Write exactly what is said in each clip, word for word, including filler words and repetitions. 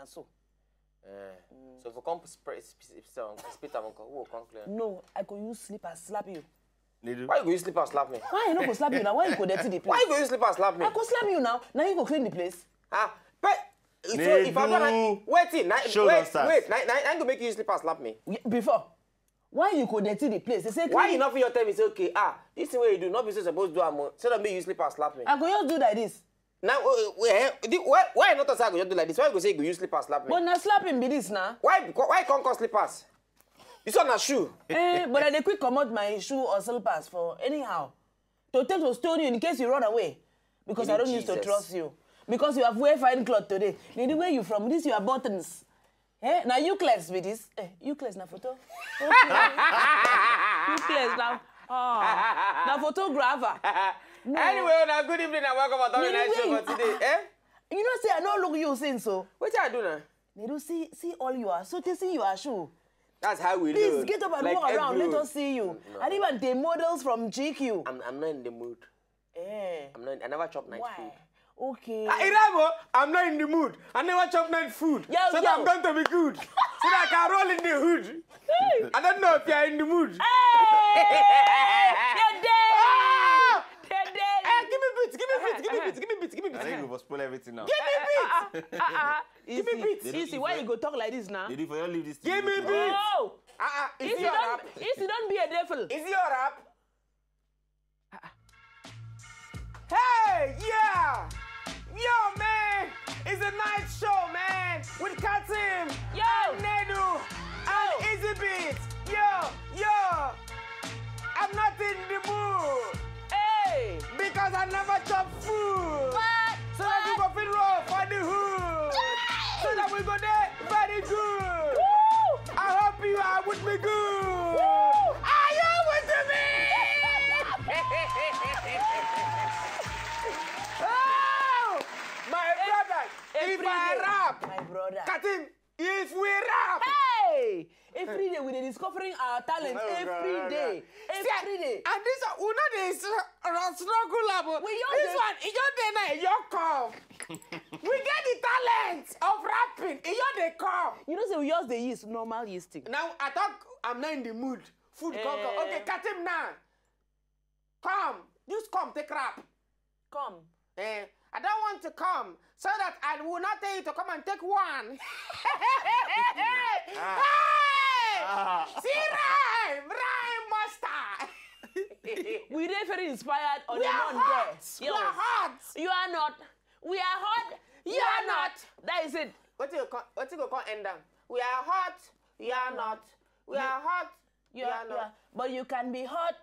Na so. Eh. So if you come spray, sp- sp- sp- um, spit am, uncle, who will come clear? No, I go use slippers slap you. Nedu. Why you go use slippers slap me? Why I no go slap you now? Why you go dirty the place? Why you go use slippers slap me? I go slap you now. Now you go clean the place. Ah, but so if I don't Nedu. Wait, na, Show wait, us that. Wait, na, na, na go make you use slippers slap me. Yeah, before, why you go dirty the place? They say Why clean- you not feel your time? You say okay, ah, this thing wey you do, not be so supposed to do am. Say don't make you use slippers slap me. I go just do like this. Now, uh, uh, wait, eh, the, why, why not say I go just do like this? Why you go say you go use slippers slap me? But na slapping be this now. Why, why you can't call slippers? This one na shoe. Eh, but I dey quick comot my shoe or slippers for anyhow. To take to stone you in case you run away. Because I don't need to Jesus. Trust you. Because you have wear fine cloth today. Nedu, where you from? This your buttons. Eh? Now you clears with this. Eh, you clears na photo. You clears now. Ah, na photographer. Anyway, now good evening and welcome to the Nedu, night show where for you- today. Eh? You know say I no look you since so. What I do now? Nedu, see see all you are. So they see you are shoe. That's how we Please look. Get up and Like walk around. every- Let us see you. And even the models from G Q. I'm, I'm not in the mood. Eh. I'm not. I never chop night Why? Food. Okay. Ah, Iramo, I'm not in the mood. I never chop night food. Yo, so yo. that I'm going to be good. So that I can roll in the hood. I don't know if you're in the mood. Hey! You're dead! Ah! You're dead! Eh, give me beats, give me beats, give me beats, give me beats, give me I beats. Think we will spoil everything now. Give me beats. Easy, Give me beats. Easy, why you go talk like this now? They do for your leave this thing. Give me beats. Oh! Ah, ah, is Easy it a don't, rap? Easy don't be a devil. Is it a rap? Hey, yeah! Yo, man! It's a night show, man! With Katim, Yo! and Nedu, and Easy Beats. Yo, yo! I'm not in the mood Hey! because I never chop food. What? So that we go fit roll for the hood. So that we go there very good. I hope you are with me good. Are you with me? Oh, my brother, if every I day, rap, my brother. Katim, if we rap, Hey! Every day we dey discovering our talent. Oh, Every God, day. God. Every day. And this one, we know this uh, struggle, but We all this dey- one, you don't dey now, you come. We get the talent of rapping. You don't dey come. You know say we just dey use normal yeast thing. Now I talk, I'm not in the mood. Food come, come. Eh. Okay, Katim now. Come, just come take rap. Come. Eh, I don't want to come so that I will not tell you to come and take one. Ah. Hey! Ah. See rhyme, rhyme master. We dey very inspired on We the are Monday. hot. We are hot. You are not. We are hot. You, You are are not. not. That is it. What you call? What you go call end down? We are hot. You are not. We are hot. You are, not. But you can be hot,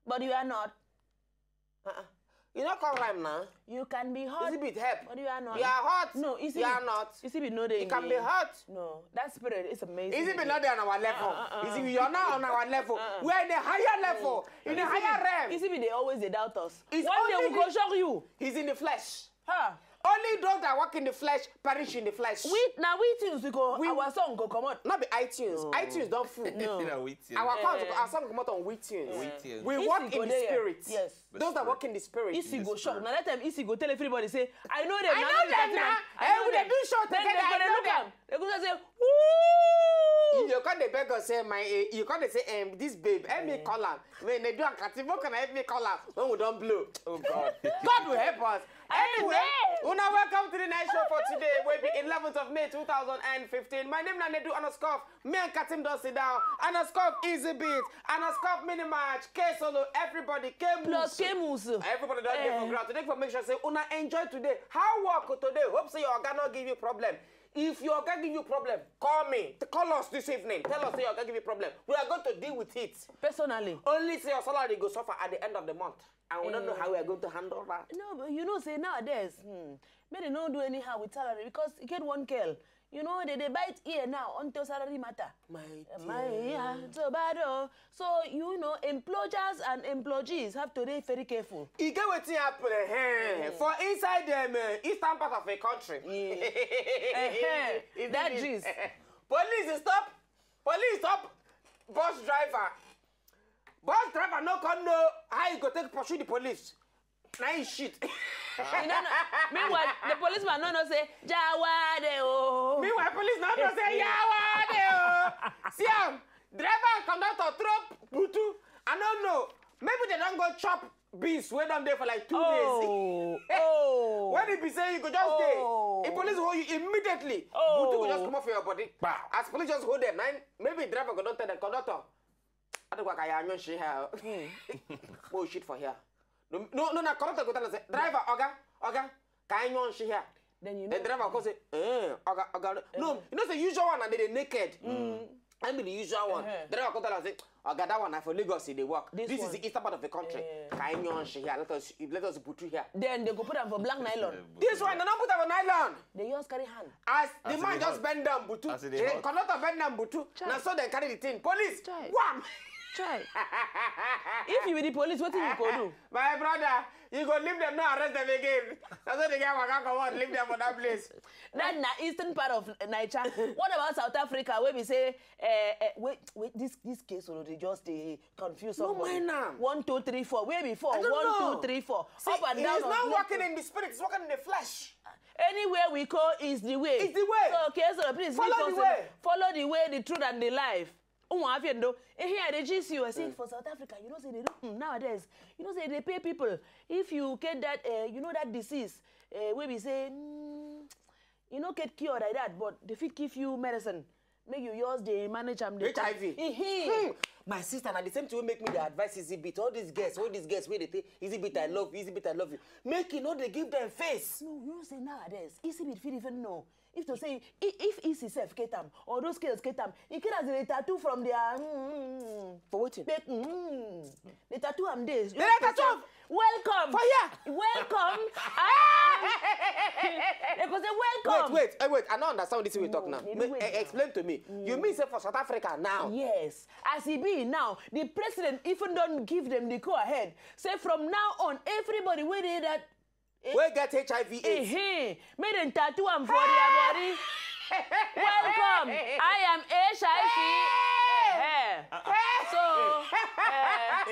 but you are not. Uh-uh. You not come rhyme now. You can be hot, Is it beat help? but you are not. You are hot. No, is You are not. Is it be no day? You can be hot. No, that spirit is amazing. Is it be not there on our level? Uh, uh, uh, Is it you're not on our level? Uh-uh. We're in a higher level, in a higher realm. Is it be they always they doubt us? It's One day only we go shock you. He's in the flesh. Ha! Only those that walk in the flesh perish in the flesh. We now we things we go. We- Our song go come out. Not be iTunes. No. iTunes don't fool. No. That waiting. Our songs, Eh. our song come out on iTunes. Waiting. We Easy walk go in the there. spirit. Yes. Those that walk in the spirit. Easy go shock. Now that time Easy go tell everybody say, I know them. I Now know look at them him. now. I Eh, know we dey them. Do show Then together. they I go know look them. Am. They go say, woo! You can't dey beg us say my. Eh, you can't dey say um, this babe. Help me call her. When they do a katibo, can I help me call her when we don't blow? Oh God. God will help us. Anyway, Amen. Una, welcome to the night show for today. Will be eleventh of May two thousand and fifteen. My name na Nedu Anoscoff. Me and Katim don sit down. Anoscoff Easy Beat. Anoscoff Mini Match. K Solo. Everybody. K Plus Musu. K Musu. Everybody don dey for Eh. Ground. Today for make sure say una enjoy today. How work today? Hope say your oga no give you problem. If your oga give you problem, call me. T- Call us this evening. Tell us say your oga give you problem. We are going to deal with it. Personally. Only say your salary go suffer at the end of the month. And we don't know how we are going to handle that. No, but you know, say nowadays, hmm, make they no do anyhow with salary because you get one girl. You know, they, they bite ear now until salary matter. My My ear, so bad, oh. So, you know, employers and employees have to be very careful. E get wetin happen eh, for inside dem uh, eastern part of a country. Eh, If that it is- gist. Police stop. Police stop. Bus driver. Bus driver no come know how he go take pursue the police. Na him shit. You know, no, meanwhile, the policeman no know say, Jawade, oh. Say yawa dey o. See am, driver and conductor throw butu. I no know. Maybe they don go chop beans wey don dey for like two days. Oh, oh. When e be say you go just dey, Oh. if police hold you immediately, Oh. butu go just comot for your body. Wow. As police just hold them, na im- maybe driver go don tell them, conductor, adekwa ka ya anyụ nshi ha. Oh shit for here. No, no, no, na conductor go tell am say, driver, oga, oga, ka anyị nyụọ nshi here. Then you The know. Driver go say, eh, oga, oga. No, you know say usual one na dey naked. I mean the usual one. Uh-huh. Driver go tell am say, oga, that one na for Lagos e dey work. This This is one. The eastern part of the country. Eh. Ka anyị nyụọ nshi here. Let us let us butu here. Then they go put am for black nylon. This one, they don't put am for nylon. They just carry hand. As the As e man dey just hot. Bend down butu, As e dey the hot. Conductor bend down butu. Chai. Na so dem carry the thing. Police, Chai. Wham! Chai. If you be the police, what you go do? My brother, you go leave them, no arrest them again. Na so the guy waka comot, leave them for that place. That na eastern part of Nigeria. What about South Africa? Where we say, uh, uh, wait, wait, this this case already just dey confuse No somebody. mind am. One, two, three, four. Where before? I don't One, know. Two, three, four. See, Up and down. He's not Up, working in the spirit, he's working in the flesh. Anywhere we go is the way. It's the way. So, okay, so please Follow make the us way. Follow the way, the truth and the life. Ụmụ afọ ndo, ihe a dey gist you, I see for South Africa, you know say they do mm, nowadays. You know say they pay people. If you get that, uh, you know that disease, uh, where we say, mm, you know, get cure like that, but they fit give you medicine. Make you yours, they manage am. They H I V. Ehe. Hmm. My sister, na the same thing wey make me dey advise Easy Beat. All these girls, all these girls wey dey take Easy Beat, I love you, Easy Beat, I love you. Make you no dey give them face. No, you know say nowadays, Easy Beat fit even know. If to say, i- if Easy self get am, or those girls get am, e get as they tattoo from their. Mm, For wetin? Make, mm, they tattoo am this. They tattoo am. Welcome. For here. Welcome. Ah. They go say Wait, welcome. wait, eh, wait. I don't understand this thing we talk No, now. they May- do wait. eh, explain to me. You mean say for South Africa now? Yes. As e be now, the president even don give them the go ahead. Say from now on, everybody wey dey that. Wey get H I V AIDS. Ehe, make dem tattoo am for their body. Welcome. I am H I V. Eh. So,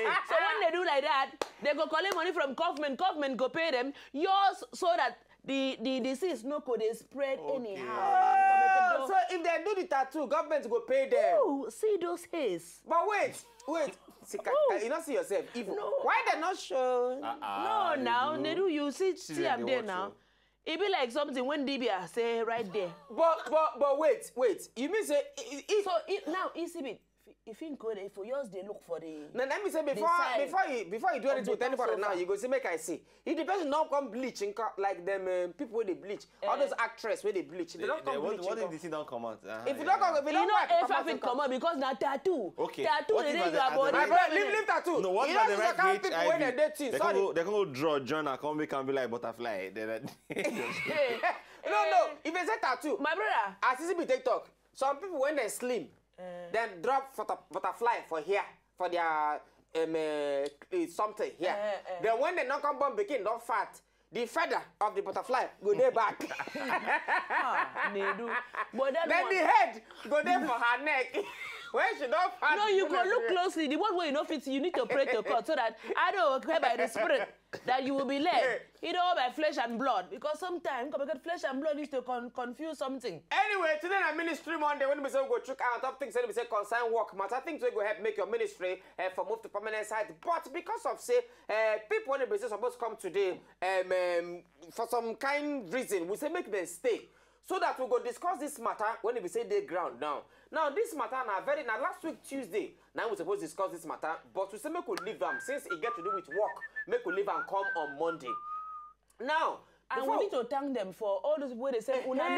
eh, so when they do like that, they go collect money from government. Government go pay them. Yours so that the the disease no go dey spread anyhow. Oh, so if they do the tattoo, government go pay them. Oh, see those haze. But wait, wait. See, ca- Ooh. ca- you don't see yourself. Even No. Why they not show? No, now they do. You see, see dem am dey there watch now. You. E be like something when D B A say right there. But but but wait, wait. You mean say i- i- if So if, now E C B, if, if him go there, if you just dey look for the. Now let me say before sign before you before you do of anything the with anybody now, Passover. You go see make I see. If the person not come bleach, in co- like them um, people with the bleach, all Eh. Those actress with the bleach, they don't come What, bleach. what You if know? The thing don't come out? Uh-huh, If you don't come, if you You don't know, wipe, if come I out, fit you come. Come out because na tattoo. Okay. Tattoo What dey if dey at your the- at the body. My right- brother, leave leave tattoo. No, what You if at know the this right kind age people I when they be? dating. They Sorry. can go, they can go draw journal, come make am be like butterfly. Then I- No, no. If they say tattoo, My brother. As E C B take talk, some people when they slim, then drop butter- butterfly for here for their um, uh, eh, something here. Eh, eh. Then when they not come born begin, don't fat. The feather of the butterfly go there back. Ah, Nedu. But that Then one. The head go there for her neck. When she don't fat. No, you she go go look there. Closely. The one way you know fit, you need to pray to God so that I don't okay by the spirit that you will be led. You know, by flesh and blood. Because sometimes, because flesh and blood needs to con- confuse something. Anyway, today na ministry Monday when we say we go check out top things, when we say concern work matter, things wey go help make your ministry uh, for move to permanent site. But because of say uh, people when they say suppose come today, um, um, for some kind reason, we say make them stay. So that we go discuss this matter when we say dey ground now. Now this matter na very na last week Tuesday. Now we suppose discuss this matter, but we say make we leave am since e get to do with work. Make we leave am come on Monday. Now, And before- we need to thank them for all those people they send una Hey.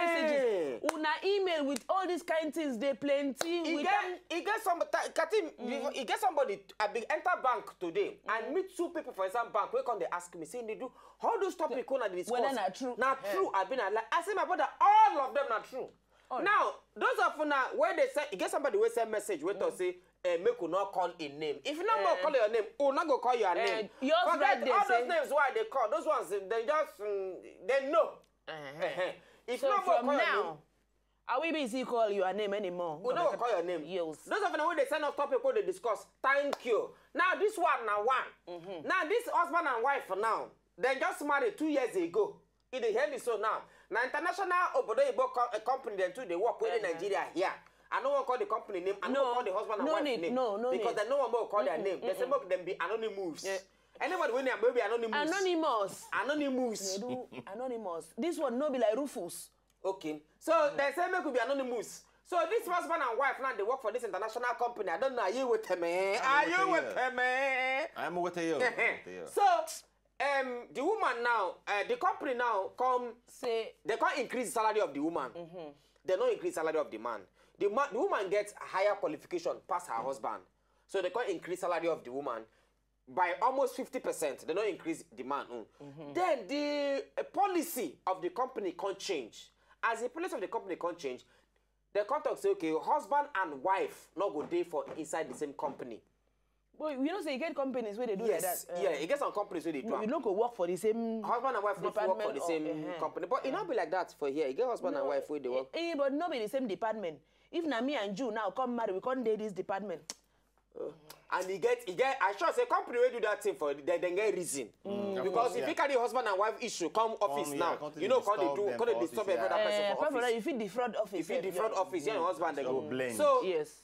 Messages, una email with all these kind things. They plenty. e We get thank e get some Katim before e get somebody I bin enter bank today and meet two people for inside bank wey come dey ask me say Nedu, all those topic una dey discuss Whether na true. Na true I bin like I say my brother, all of them na true. Now those of una wey dey send e get somebody wey send message wey talk say eh, make we no call im name. If you no go call your name, we no go call your name. Yours Forget right there all say- Those names wey I dey call, those ones they just mm, they know. Eh-heh. If you So no go from call your name, now, I will be easy call your name anymore. We no go call your name. Yes. Those of you wey dey send us topic wey dey discuss, thank you. Now this one na one. Now this husband and wife now, dem just marry two years ago. E dey hear me so now. Na international obodo Igbo co- uh, company dem too dey work wey dey Nigeria here. I no wan call the company name. I no wan call the husband and wife name. No, no, because dem no wan make we call their name. Dem say make dem be anonymous. Anybody wey name wey be anonymous. Anonymous. Anonymous. They do anonymous. This one no be like Rufus. Okay. So dem say make we be anonymous. So this husband and wife now dey work for this international company. I don't know. Are you with me? Are you with me? I'm with you. So um, the woman now, uh, the company now come say they can't increase the salary of the woman. They don't increase salary of the man. The man, the woman gets higher qualification past her husband, so they can't increase salary of the woman by almost fifty percent. They don't increase the man own. Then the uh, policy of the company can't change. As the policy of the company can't change, the contract say okay, husband and wife not go dey for inside the same company. But you know say you get companies where they do yes, like that. Yeah, you get some companies where they do. You don't go work for the same. Husband and wife not work for the same uh-huh. company, but it not be like that for here. You get husband no, and wife where they work. Eh, but not be the same department. If na me and you now come marry, we can't do this department. Uh, and he get he get I sure say company will do that thing for they then get reason mm. because yeah. If you carry husband and wife issue come office come, now yeah, you know come they do come they disturb every other person uh, for office. You fit defraud office. If you eh, defraud yeah. Office yeah, yeah husband they go blame. So yes.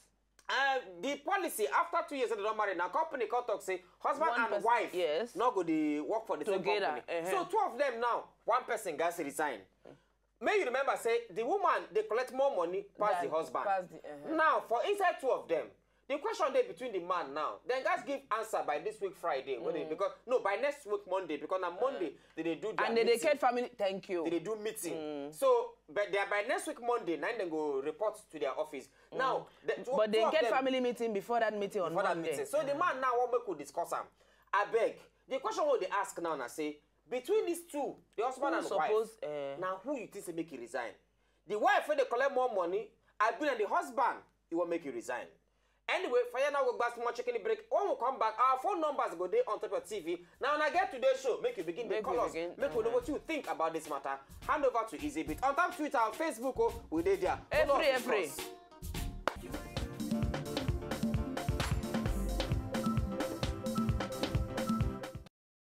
Uh, the policy after two years they don't marry now company come talk say husband one and person, wife yes not go dey work for the together, same company uh-huh. So two of them now one person gats resign. May you remember say the woman they collect more money pass the husband pass the, uh-huh. Now for inside two of them the question dey between the man now then guys give answer by this week Friday mm. Because no by next week Monday because on Monday uh, they, they do their and they, they get family thank you they, they do meeting mm. So but they are by next week Monday now they go report to their office mm. Now the, to, but they get them, family meeting before that meeting on before Monday that meeting. So the man now what we could discuss am I beg the question what they ask now na say between these two the husband who and suppose, wife uh, now who you think say make you resign the wife wey dey collect more money I be na the husband you wan make you resign anyway for here now we go gba small chicken break when we come back our phone numbers go dey on top of tv now una get today show make you begin dey call us make we know wetin you think about this matter hand over to easy beat on top twitter and facebook o we dey there every every.